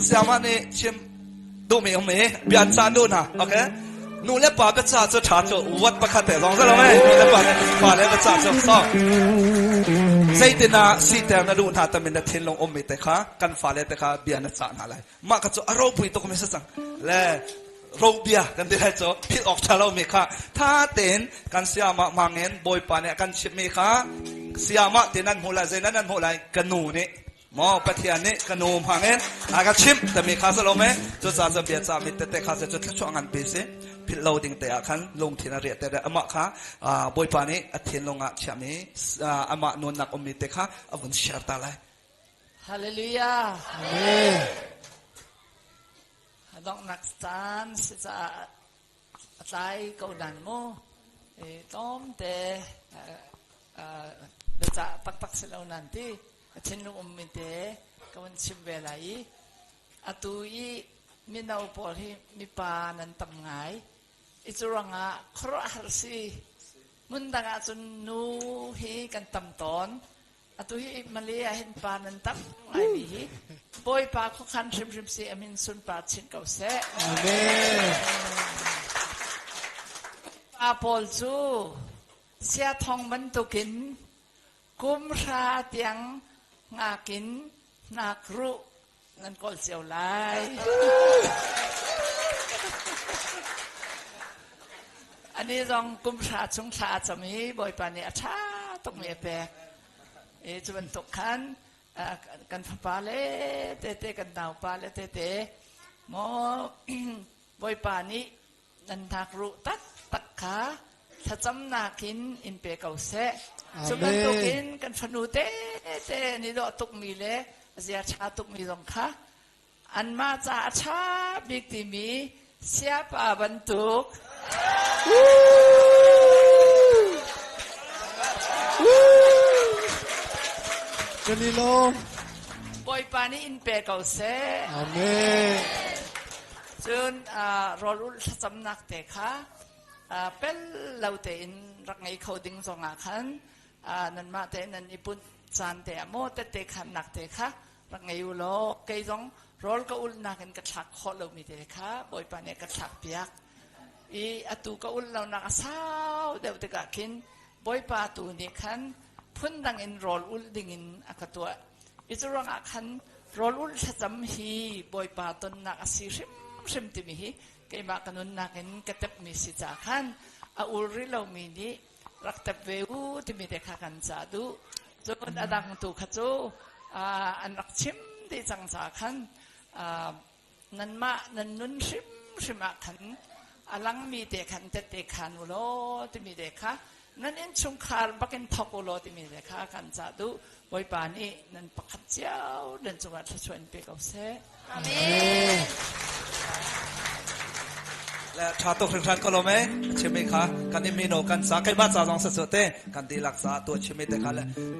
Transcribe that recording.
Siama nih chim duhmi um i bia an cah duh hna. Okay? Nu le pa biaca cu ṭha cu wat pakhat te zong zalo eh. Nu le pa le pa le biaca cu so. Zeitin ah siter na duh hna tamin na thinlung ummi te kha kan fale te kha bia na cah hna lai. Mah ka cu a ropui tuk mi si cang. Le robia kan ti lai cu philh awk ṭha lomi kha tha tein kan siama mangin Bawipa nih a kan chimhmi kha siama te nan hmuh lai zei nan nan hmuh lai ka nu nih maw Pathian nih ka nu hmangin a ka chimh timi kha si lo me cucaah cu bia cahmi tete kha cu thluachuah nganpi si philh lo ding te ah khan lungthin a riah te amah kha Bawipa nih a thinlung ah chiahmi amah nunnak ummi te kha a vun share ta lai Hallelujah. Amen. Donghnak caan si caah a tlai ko nan mu. E, tlawmte biacah taktak si lo nan ti. A thinlung ummi te ka vun chim ve lai i atu i mino pawl hi mipa nan tam ngai. I cu ruangah khuaruahhar si. Hmun dang ahcun nu hi kan tam tawn. Atu hi Malay ah hin pa nan tam ngaimi hi Bawipa khuakhan hrimhrim si amin sunpar chin ko seh. Amen. Pa pawl cu sia thong bantukin kum hra tiang ngakin hnak ruh nan kawl cio lai. Ani zong kum hra chung thla a cam i Bawipa nih a ṭha tukmi a pek. E cu bantuk khan kan fapa le tete kan naupa le tete maw Bawipa nih nan hnak ruh taktak kha thlacamnak in in pe ko seh. Cu bantukin kan fanu te te ni dawh tukmi le zia ṭha tukmi zong kha anmah ca a ṭha bik timi siapa bantuk Kan i lawm. Bawipa nih in pe ko seh. Amen. Cun rawl ulh thlacamnak te kha pel lo tein rak ngei kho ding zongah khan nanmah te nan i punh caan te ah maw tette khannak te kha rak ngei u law kei zong rawl ka ulhnak in ka thlak khawh lomi te kha Bawipa nih ka thlak piak i atu ka ulh lonak a sau deuh tikah khin Bawipa tu nih khan phundang in rawl ulh dingin a ka tuah I cu ruangah khan rawl ulh thlacam hi Bawipa tonnak a si hrimhrim timi hi keimah ka nunnak in ka tepmi si ca khan a ul rih lomi nih rak tep ve u timi te kha kan ca duh. Cun a dang tu kha cu an rak chim dih cang ca khan nanmah nan nun hrimhrim ah khan a langmi te khan tette khan u law timi te kha nan innchungkhar bakin thawk u law timi te kha kan cah duh Bawipa nih nan pakhat cio nan cungah thluachuah in pe ko seh. Amen. Le tha tuk hringhran ko lo me chimi kha kan i mino kan sa keimah ca zong sa te kan dihlak ca tu chimi te kha le.